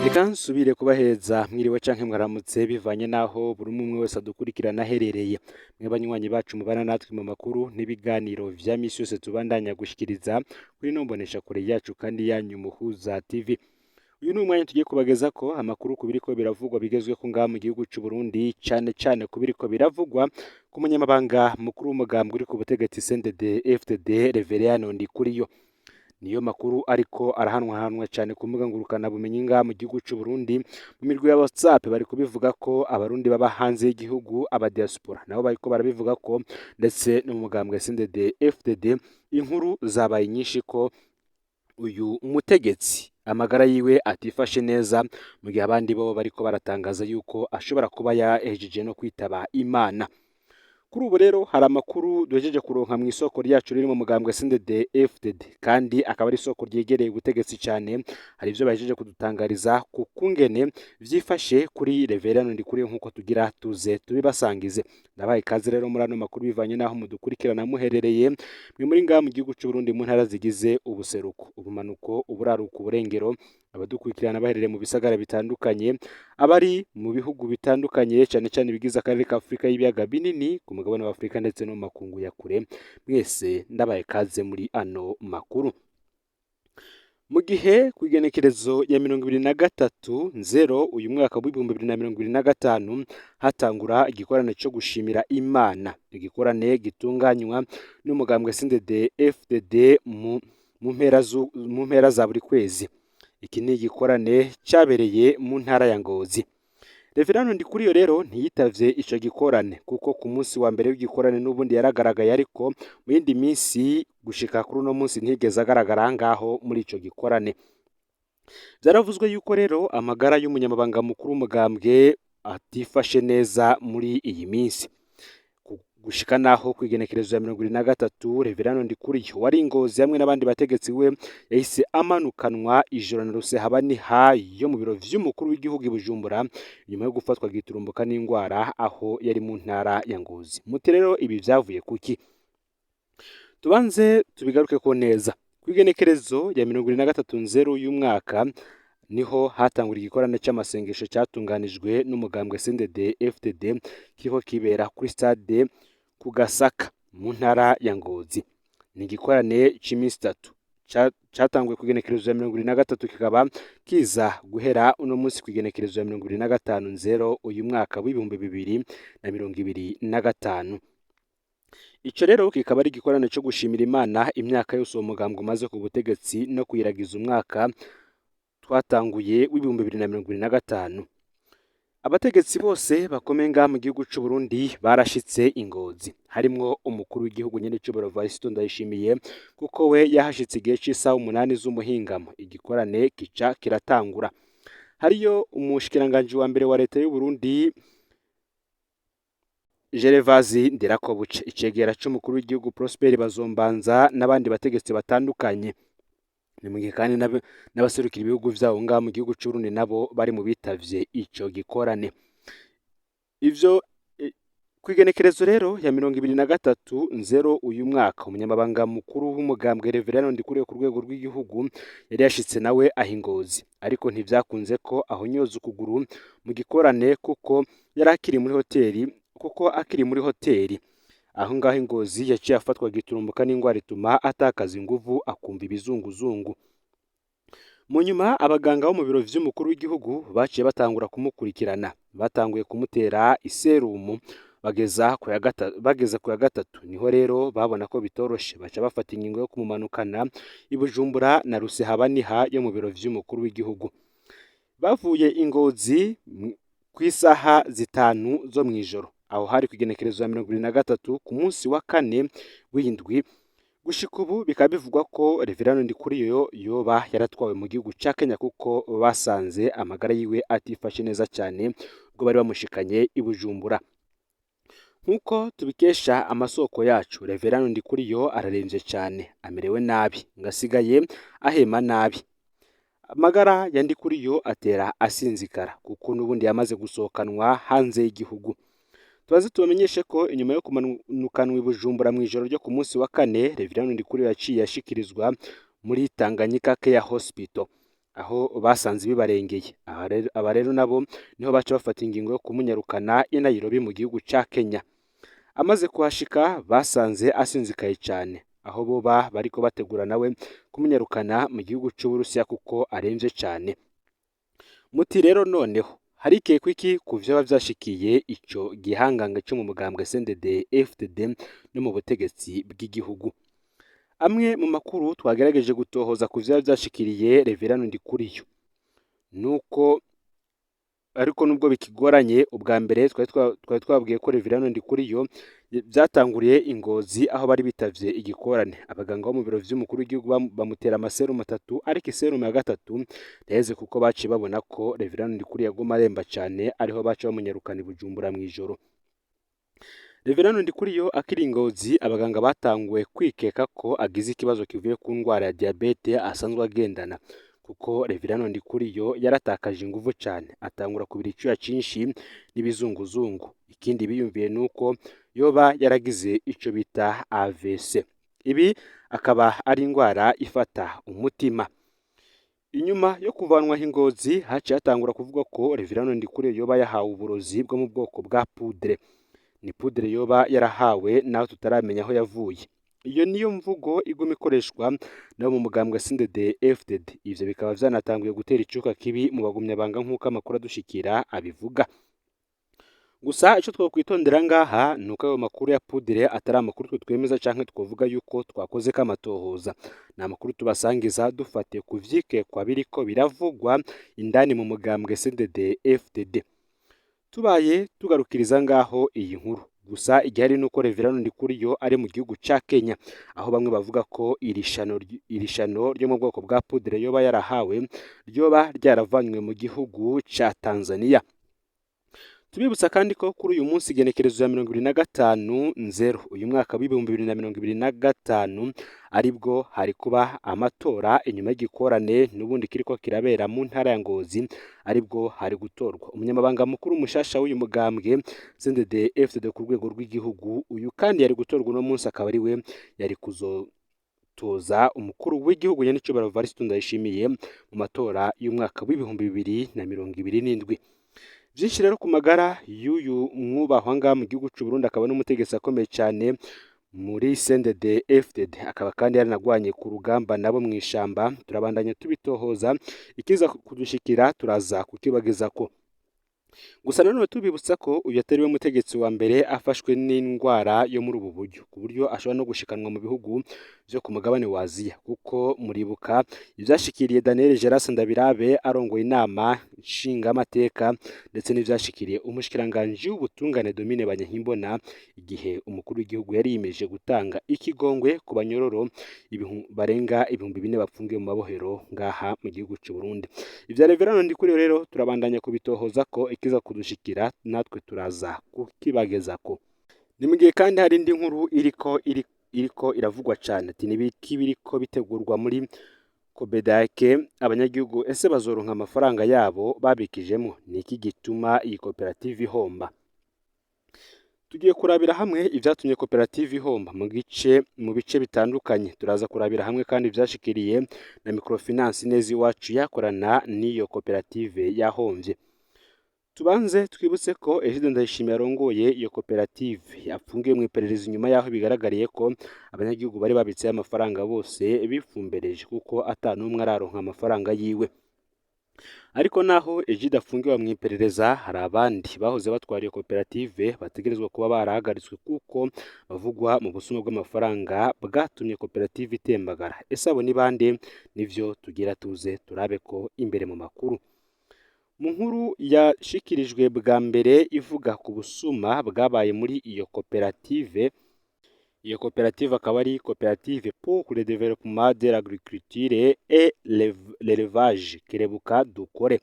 Reka nsubire kubaheza mwiriwe canke mwaramutse, bivanye naho buri umwe wese adukurikirana aherereye. Mwe banywanyi bacu mubana natwe mu makuru n'ibiganiro vya misi yose tubandanya gushikiriza kuri ino mboneshakure yacu kandi yanyu, Muhuza TV. Uyu ni umwanya tugiye kubagezako amakuru ku biriko biravugwa bigezweho ngaha mu gihugu c'u Burundi, cane cane ku biriko biravugwa ku munyamabanga mukuru w'umugambwe uri ku butegetsi CNDD FDD, Reveriyano Ndikuriyo. Niyo makuru ariko arahanwahanwa cyane ku mbuga ngurukana bumenyi ngaha mu gihugu c'u Burundi. Mu mirwi ya WhatsApp bari kubivuga ko, abarundi baba hanze y'igihugu, aba diaspora, nabo bariko barabivuga ko, ndetse no mu mugambwe CNDD FDD inkuru zabaye nyinshi ko uyu mutegetsi amagara yiwe atifashe neza, mu gihe abandi bo bariko baratangaza yuko ashobora kuba yahejeje no kwitaba Imana. Kuri ubu rero hari amakuru duhejeje kuronka mu isoko ryacu riri mu mugambwe CNDD FDD, kandi akaba ari isoko ryegereye ubutegetsi cyane. Hari ivyo bahejeje kudutangariza ku kungene vyifashe kuri Reveriyano Ndikuriyo, nk'uko tugira tuze tubibasangize. Ndabaye ikaze rero muri ano makuru, bivanye n'aho mudukurikirana muherereye. Mwe muri ngaha mu gihugu c'u Burundi, mu ntara zigize ubuseruko, ubumanuko, uburaruko, uburengero, abadukurikirana baherereye mu bisagara bitandukanye, abari mu bihugu bitandukanye, cyane cyane ibigize akarere ka Afurika y'ibiyaga binini, ku mugabane wa Afurika ndetse no mu makungu ya kure, mwese ndabaye kaze muri ano makuru. Mu gihe ku igenekerezo ya 23/0 uyu mwaka w'2025 hatangura igikorane cyo gushimira Imana, igikorane gitunganywa n'umugambwe CNDD FDD mu mpera za buri kwezi. Iki ni igikorane cyabereye mu ntara ya Ngozi. Reveriyano Ndikuriyo rero ntiyitavye ico gikorane, kuko ku munsi wa mbere w'igikorane n'ubundi yaragaragaye, ariko mu yindi minsi gushika kuri uno munsi ntiyigeze agaragara ngaho muri ico gikorane. Vyaravuzwe yuko rero amagara y'umunyamabanga mukuru w'umugambwe atifashe neza muri iyi minsi, gushika naho kw'igenekerezo ya 23 Reveriyano Ndikuriyo wari i Ngozi hamwe n'abandi bategetsi, we yahise amanukanwa ijoro na Rusehabaniha yo mu biro vy'umukuru w'igihugu i Bujumbura, nyuma yo gufatwa giturumbuka n'ingwara aho yari mu ntara ya Ngozi. Muti rero ibi vyavuye kuki? Tubanze tubigarukeko neza. Kw'igenekerezo ya 23/0 y'umwaka niho hatangura igikorane c'amasengesho catunganijwe n'umugambwe CNDD FDD, kiriko kibera kuri stade ku Gasaka mu ntara ya Ngozi. Ni igikorane c'imisi itatu catanguye kw'igenekerezo ya 23, kikaba kiza guhera uno munsi kw'igenekerezo ya 25/0 uyu mwaka w'2025. Ico rero kikaba ari igikorane co gushimira Imana imyaka yose uwo mugambwe umaze ku butegetsi, no kuyiragiza umwaka twatanguye w'2025. Abategetsi bose bakomeye ngaha mu gihugu c'u Burundi barashitse i Ngozi, harimwo umukuru w'igihugu nyen'icubahiro Varisito Ndayishimiye, kuko we yahashitse igihe c'isaha 8 z'umuhingamo, igikorane kica kiratangura. Hariyo umushikiranganji wa mbere wa leta y'u Burundi, Gervais Ndirakobuca, icegera c'umukuru w'igihugu Prosper Bazombanza, n'abandi bategetsi batandukanye. Ni mu gihe kandi n'abaserukira ibihugu vyabo ngaha mu gihugu c'u Burundi nabo bari mu bitavye ico gikorane. Ivyo kw'igenekerezo rero ya 23/0 uyu mwaka, umunyamabanga mukuru w'umugambwe Reveriyano Ndikuriyo ku rwego rw'igihugu yari yashitse nawe aho i Ngozi, ariko ntivyakunze ko ahonyoza ukuguru mu gikorane, kuko yari akiri muri hoteli, kuko akiri muri hoteli aho ngaho i Ngozi yaciye afatwa giturumbuka n'ingwara ituma atakaza inguvu, akumva ibizunguzungu. Mu nyuma abaganga bo mu biro vy'umukuru w'igihugu baciye batangura kumukurikirana, batanguye kumutera iserumu, bageza ku ya gatatu niho rero babona ko bitoroshe, baca bafata ingingo yo kumumanukana i Bujumbura na Rusehabaniha yo mu biro vy'umukuru w'igihugu. Bavuye i Ngozi kw'isaha 5 zo mw'ijoro, aho hari kw'igenekerezo ya 23, ku munsi wa kane w'indwi. Gushika ubu bikaba bivugwa ko Reveriyano Ndikuriyo yoba yaratwawe mu gihugu ca Kenya, kuko basanze amagara yiwe atifashe neza cyane ubwo bari bamushikanye i Bujumbura. Nk'uko tubikesha amasoko yacu, Reveriyano Ndikuriyo araremvye cane, amerewe nabi, ngo asigaye ahema nabi. Amagara ya Ndikuriyo atera asinzikara, kuko n'ubundi yamaze gusohokanwa hanze y'igihugu. Tubaze tubamenyeshe ko inyuma yo kumanukanwa i Bujumbura mu ijoro ryo ku munsi wa kane, Reveriyano Ndikuriyo yaciye ashikirizwa muri Tanganyika Care Hospital. Aho basanze bibarengeye. Aba rero nabo niho baca bafata ingingo yo kumunyarukana i Nairobi mu gihugu ca Kenya. Amaze kuhashika basanze asinzikaye cane, aho boba bariko bategura nawe kumunyarukana mu gihugu c'Uburusiya kuko aremvye cane. Muti rero noneho harikekwa iki ku vyoba vyashikiye ico gihangange co mu mugambwe CNDD FDD no mu butegetsi bw'igihugu? Amwe mu makuru twagerageje gutohoza ku vyoba vyashikiriye Reveriyano Ndikuriyo nuko, ariko nubwo bikigoranye, ubwa mbere twari twabwiye ko Reveriyano Ndikuriyo vyatanguriye i Ngozi aho bari bitavye igikorane. Abaganga bo mu biro vy'umukuru w'igihugu bamutera amaserumu atatu, ariko iserumu ya gatatu ntiheze kuko baciye babona ko Reveriyano Ndikuriyo yaguma aremba cane, ariho baca bamunyarukana i Bujumbura mw'ijoro. Reveriyano Ndikuriyo akiri i Ngozi, abaganga batanguye kwikeka ko agize ikibazo kivuye ku ndwara ya diyabete asanzwe agendana, kuko Reveriyano Ndikuriyo yaratakaje inguvu cane, atangura kubira icuya cinshi n'ibizunguzungu. Ikindi biyumviye nuko yoba yaragize ico bita AVC. Ibi akaba ari indwara ifata umutima. Inyuma yo kuvanwa i Ngozi haciye hatangura kuvugwa ko Reveriyano Ndikuriyo yoba yahawe uburozi bwo mu bwoko bwa poudre. Ni poudre yoba yarahawe naho tutaramenya aho yavuye. Iyo niyo mvugo iguma ikoreshwa nabo mu mugambwe CNDD FDD. Ivyo bikaba vyanatanguye gutera icuka kibi mu bagumyabanga nk'uko amakuru adushikira abivuga. Gusa ico twokwitondera ngaha nuko ayo makuru ya poudre atari amakuru twe twemeza canke twovuga yuko twakozeko amatohoza. Ni amakuru tubasangiza dufatiye ku vyikekwa biriko biravugwa indani mu mugambwe CNDD FDD. Tubaye tugarukiriza ngaho iyi nkuru. Gusa igihari nuko Reveriyano Ndikuriyo ari mu gihugu ca Kenya, aho bamwe bavuga ko iri shano ryo mu bwoko bwa poudre yoba yarahawe ryoba ryaravanywe mu gihugu ca Tanzania. Tubibutsa kandi ko kuri uyu munsi igenekerezo ya 25/0 uyu mwaka w'2025 aribwo hari kuba amatora inyuma y'igikorane n'ubundi kiriko kirabera mu ntara ya Ngozi, aribwo hari gutorwa umunyamabanga mukuru mushasha w'uyu mugambwe CNDD FDD ku rwego rw'igihugu. Uyu kandi yari gutorwa uno munsi akaba ari we yari kuzotoza umukuru w'igihugu nyenicubahiro Evariste Ndayishimiye mu matora y'umwaka w'2027. Vyinshi rero ku magara y'uyu mwubahwa ngaha mu gihugu c'u Burundi, akaba n'umutegetsi akomeye cane muri CNDD FDD, akaba kandi yaranagwanye ku rugamba nabo mw'ishamba. Turabandanya tubitohoza, ikiza kudushikira turaza kukibagezako. Gusa nanone tubibutsa ko uyu atari we mutegetsi wa mbere afashwe n'indwara yo muri ubu buryo, ku buryo ashobora no gushikanwa mu bihugu vyo ku mugabane wa Aziya, kuko muribuka ivyashikiriye Daniel Geras Ndabirabe arongoye inama nshingamateka, ndetse n'ivyashikiriye umushikiranganji w'ubutungane Domine Banyankimbona igihe umukuru w'igihugu yari yiyemeje gutanga ikigongwe ku banyororo barenga 4000 bapfungiwe mu mabohero ngaha mu gihugu c'u Burundi. Ivya Reveriyano Ndikuriyo rero turabandanya kubitohoza, ko ikiza kudushikira natwe turaza kukibagezako. Ni mu gihe kandi hari indi nkuru iriko iravugwa cane, ati nibiki biriko bitegurwa muri Kobedake? Abanyagihugu ese bazoronka amafaranga yabo babikijemwo? Ni iki gituma iyi koperative ihomba? Tugiye kurabira hamwe ivyatumye koperative ihomba mu bice bitandukanye. Turaza kurabira hamwe kandi ivyashikiriye na microfinance Neza Iwacu yakorana n'iyo koperative yahomvye. Tubanze twibutse ko Egide Ndayishimiye arongoye iyo koperative yapfungiwe mw'iperereza inyuma y'aho bigaragariye ko abanyagihugu bari babitseyo amafaranga bose bifumbereje, kuko ata n'umwe araronka amafaranga yiwe. Ariko naho Egide afungiwe mw'iperereza, hari abandi bahoze batwara iyo koperative bategerezwa kuba barahagaritswe kuko bavugwa mu busuma bw'amafaranga bwatumye koperative itembagara. Ese abo ni bande? Nivyo tugira tuze turabe ko imbere mu makuru. Mu nkuru yashikirijwe bwa mbere ivuga ku busuma bwabaye muri iyo koperative, iyo koperative akaba ari Koperative pour le développement de l'agriculture et l'élevage Kerebuka Dukore.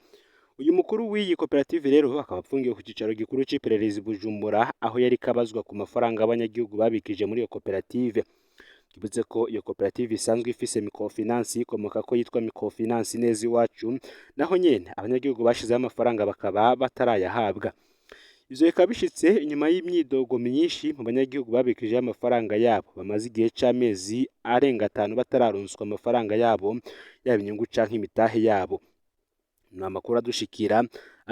Uyu mukuru w'iyi koperative rero akaba afungiwe ku cicaro gikuru c'iperereza i Bujumbura, aho yari kabazwa ku mafaranga abanyagihugu babikije muri iyo koperative. Twibutse ko iyo koperative isanzwe ifise microfinance ikomoka ko yitwa microfinance Neza Iwacu, naho nyene abanyagihugu bashizeho amafaranga bakaba batarayahabwa. Ivyo bikaba bishitse inyuma y'imyidogo myinshi mu banyagihugu babikijeho amafaranga yabo bamaze igihe c'amezi arenga 5 batararonswa amafaranga yabo, yaba inyungu canke imitahe yabo. Ni amakuru adushikira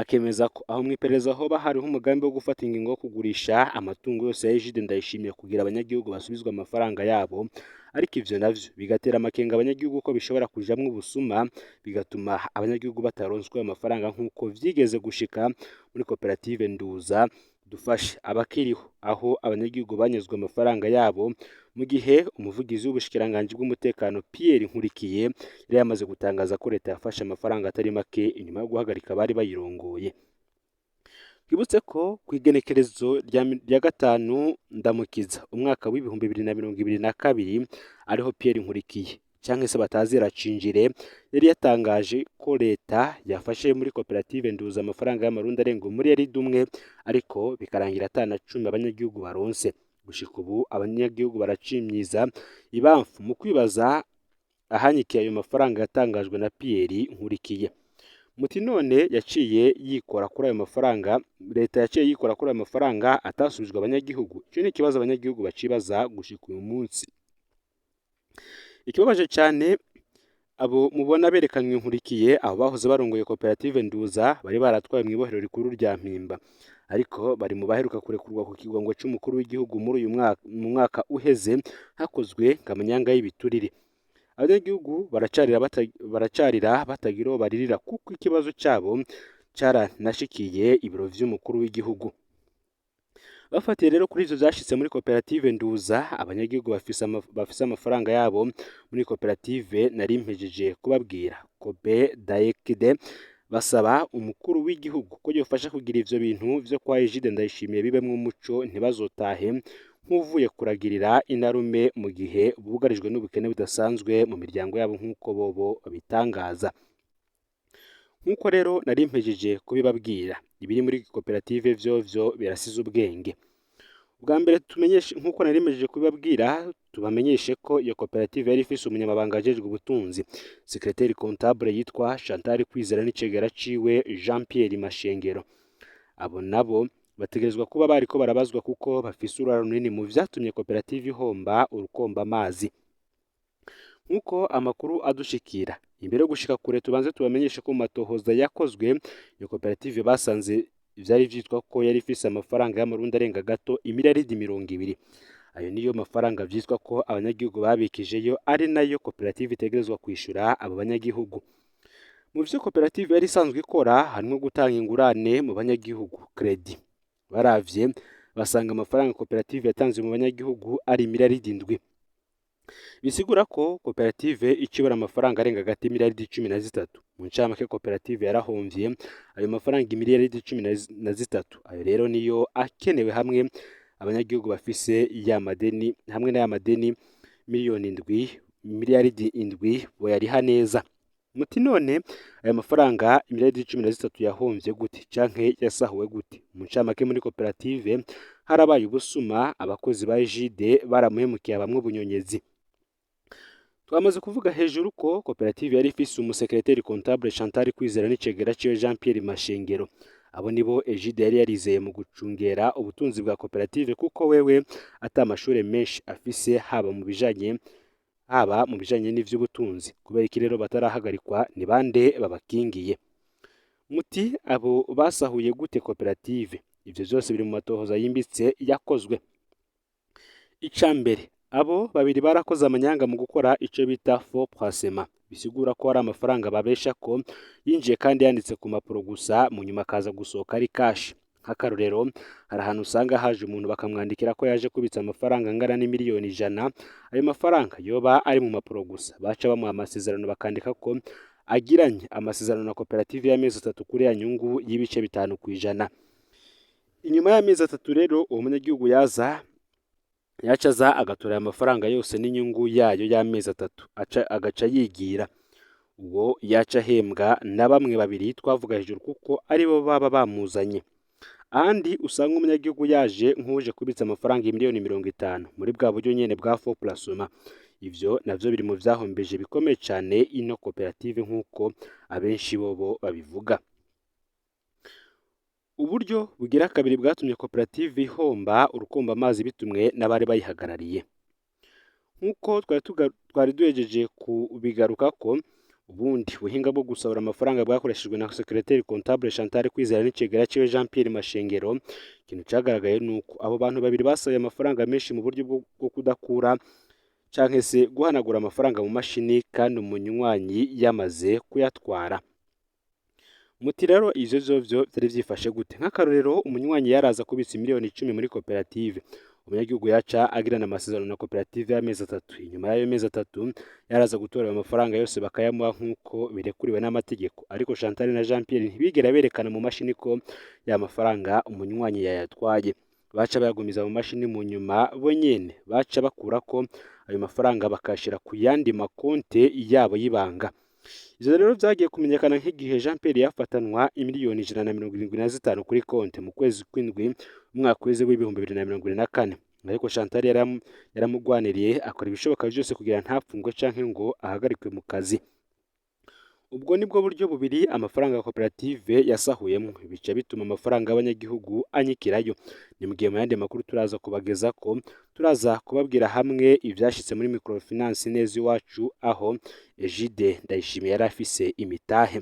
akemeza ko aho mw'iperereza hoba hariho umugambi wo gufata ingingo yo kugurisha amatungo yose ya Egide Ndayishimiye kugira abanyagihugu basubizwe amafaranga yabo, ariko ivyo navyo bigatera amakenga abanyagihugu ko bishobora kujamwo ubusuma, bigatuma abanyagihugu bataronswa ayo mafaranga nk'uko vyigeze gushika muri koperative Nduza Dufashe Abakiriho, aho abanyagihugu banyazwe amafaranga yabo, mu gihe umuvugizi w'ubushikiranganji bw'umutekano Pierre Nkurikiye yari yamaze gutangaza ko leta yafashe amafaranga atari make inyuma yo guhagarika abari bayirongoye. Twibutse ko kw'igenekerezo rya 5 Ndamukiza umwaka w'2022 ariho Pierre Nkurikiye canke se batazira Cinjire yari yatangaje ko leta yafashe muri koperative Nduza amafaranga y'amarundi arenga 1 miliyaridi, ariko bikarangira ata na cumi abanyagihugu baronse. Gushika ubu abanyagihugu baracimyiza ibamfu mu kwibaza ahanyikiye ayo mafaranga yatangajwe na Pierre Nkurikiye. Muti none yaciye yikora kuri ayo mafaranga, leta yaciye yikora kuri ayo mafaranga atasubijwe abanyagihugu? Ico ni ikibazo abanyagihugu bacibaza gushika uyu munsi. Ikibabaje cane, abo mubona berekanywe Nkurikiye, abo bahoze barongoye koperative Nduza, bari baratwaye mw'ibohero rikuru rya Mpimba, ariko bari mu baheruka kurekurwa ku kigongo c'umukuru w'igihugu muri uyu mwaka, mu mwaka uheze hakozwe ngamanyanga y'ibiturire. Abanyagihugu baracarira batagira uwo baririra, kuko ikibazo cabo caranashikiye ibiro vy'umukuru w'igihugu. Bafatiye rero kuri ivyo vyashitse muri koperative Nduza, abanyagihugu bafise amafaranga yabo muri koperative nari mpejeje kubabwira, Kope Daekide, basaba umukuru w'igihugu ko yofasha kugira ivyo bintu vyo kwa Egide Ndayishimiye bibemwo umuco, ntibazotahe nk'uvuye kuragirira inarume mu gihe bugarijwe n'ubukene budasanzwe mu miryango yabo nk'uko bobo babitangaza. Nk'uko rero nari mpejeje kubibabwira, ibiri muri koperative vyovyo birasize ubwenge. Ubwa mbere tumenyeshe, nk'uko nari mpejeje kubibabwira, tubamenyeshe ko iyo koperative yari ifise umunyamabanga ajejwe ubutunzi, secrétaire comptable, yitwa Chantal Kwizera, n'icegera ciwe Jean Pierre Mashengero. Abo nabo bategerezwa kuba bariko barabazwa kuko bafise uruhara runini mu vyatumye koperative ihomba urukomba amazi. Nk'uko amakuru adushikira, imbere yo gushika kure tubanze tubamenyeshe ko mu matohoza yakozwe iyo koperative basanze vyari vyitwa ko yari ifise amafaranga y'amarundi arenga gato imiliyaridi 20. Ayo niyo mafaranga vyitwa ko abanyagihugu babikijeyo, ari nayo koperative itegerezwa kwishura abo banyagihugu. Mu vyo koperative yari isanzwe ikora harimwo gutanga ingurane mu banyagihugu, crédit. Baravye basanga amafaranga koperative yatanze mu banyagihugu ari imiliyaridi 7. Bisigura ko koperative icibura amafaranga arenga hagati y'imiliyaridi 13. Mu ncamake, koperative yarahomvye ayo mafaranga imiliyaridi 13. Ayo rero niyo akenewe hamwe abanyagihugu bafise ya madeni, hamwe n'aya madeni miliyoni 7, miliyaridi 7 boyariha neza. Muti none ayo mafaranga imiliyaridi 13 yahomvye gute canke yasahuwe gute? Mu ncamake, muri koperative harabaye ubusuma, abakozi ba Egide baramuhemukiye bamwe ubunyonyezi. Twamaze kuvuga hejuru ko koperative yari ifise umusekreteri comptable Chantal Kwizera n'icegera ciwe Jean Pierre Mashengero. Abo nibo Egide yari yarizeye mu gucungera ubutunzi bwa koperative, kuko wewe ata amashure menshi afise, haba mu bijanye n'ivy'ubutunzi. Kubera iki rero batarahagarikwa? Ni bande babakingiye? Muti abo basahuye gute koperative? Ivyo vyose biri mu matohoza yimbitse yakozwe. Ica mbere, abo babiri barakoze amanyanga mu gukora ico bita faux placement, bisigura ko hari amafaranga babesha ko yinjiye kandi yanditse ku mpapuro gusa, mu nyuma akaza gusohoka ari cash. Nk'akarorero, hari ahantu usanga haje umuntu bakamwandikira ko yaje kubitsa amafaranga angana n'imiliyoni 100, ayo mafaranga yoba ari mu mpapuro gusa, baca bamuha amasezerano bakandika ko agiranye amasezerano na koperative y'amezi 3 kuri ya nyungu y'ibice 5%. Inyuma y'amezi 3 rero uwo munyagihugu yaza yaca aza agatora aya mafaranga yose n'inyungu yayo y'amezi 3, aca agaca yigira. Uwo yaca ahembwa na bamwe babiri twavuga hejuru, kuko aribo baba bamuzanye. Ahandi usanga umunyagihugu yaje nk'uje kubitsa amafaranga miliyoni 50 muri bwa buryo nyene bwa faux placement. Ivyo navyo biri mu vyahombeje bikomeye cane ino koperative, nk'uko abenshi bobo babivuga. Uburyo bugira kabiri bwatumye koperative ihomba urukomba amazi bitumwe n'abari bayihagarariye. Nk'uko twari duhejeje kubigarukako, ubundi buhinga bwo gusahura amafaranga bwakoreshejwe na secrétaire comptable Chantal Kwizera n'icegera ciwe Jean Pierre Mashengero. Ikintu cagaragaye nuko abo bantu babiri basahuye amafaranga menshi mu buryo bwo kudakura canke se guhanagura amafaranga mu mashini kandi umunywanyi yamaze kuyatwara. Muti rero ivyo vyovyo vyari vyifashe gute? Nk'akarorero, umunywanyi yaraza kubitsa miliyoni 10 muri koperative. Umunyagihugu yaca agirana amasezerano na koperative y'amezi 3. Inyuma y'ayo mezi 3 yaraza gutora ayo mafaranga yose bakayamuha nk'uko birekuriwe n'amategeko. Ariko Chantal na Jean Pierre ntibigera berekana mu mashini ko ya mafaranga umunywanyi yayatwaye. Baca bayagumiza mu mashini, mu nyuma bo nyene baca bakurako ayo mafaranga bakayashira ku yandi makonte yabo y'ibanga. Ivyo rero vyagiye kumenyekana nk'igihe Jean Pierre yafatanwa imiliyoni 175 kuri konte mu kwezi kw'indwi umwaka uheze w'2024. Ariko Chantal yaramugwaniriye, akora ibishoboka vyose kugira ntapfungwe canke ngo ahagarikwe mu kazi. Ubwo nibwo buryo bubiri amafaranga ya koperative yasahuyemwo, bica bituma amafaranga y'abanyagihugu anyikirayo. Ni mu gihe mu yandi makuru turaza kubagezako, turaza kubabwira hamwe ivyashitse muri microfinance Neza Iwacu, aho Egide Ndayishimiye yari afise imitahe.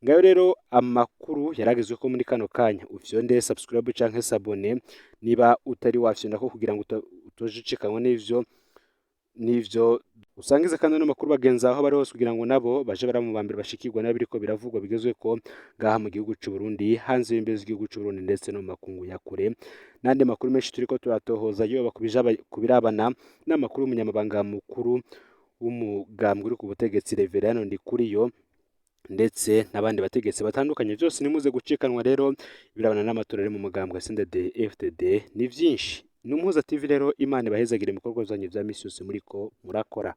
Ngayo rero amakuru yaragezweko muri kano kanya. Ufyonde subscribe canke s'abonner niba utari wafyondako kugira ngo utoje ucikanwa n'ivyo usangize kandi ano makuru bagenzi aho bari hose, kugira ngo nabo baje bara mu bambere bashikirwa n'abiriko biravugwa bigezweko ngaha mu gihugu c'u Burundi, hanze y'imbibe z'igihugu c'u Burundi, ndetse no mu makungu ya kure, n'andi makuru menshi turiko turatohoza, yoba kubirabana n'amakuru y'umunyamabanga mukuru w'umugambwe uri ku butegetsi, Reverien Ndikuriyo, ndetse n'abandi bategetsi batandukanye. Byose nimuze gucikanwa. Rero birabana n'amatora ari mu mugambwe CNDD FDD ni vyinshi. Ni Umuhuza TV rero. Imana ibahezagire ibikorwa vyanyu vya misi yose muriko murakora.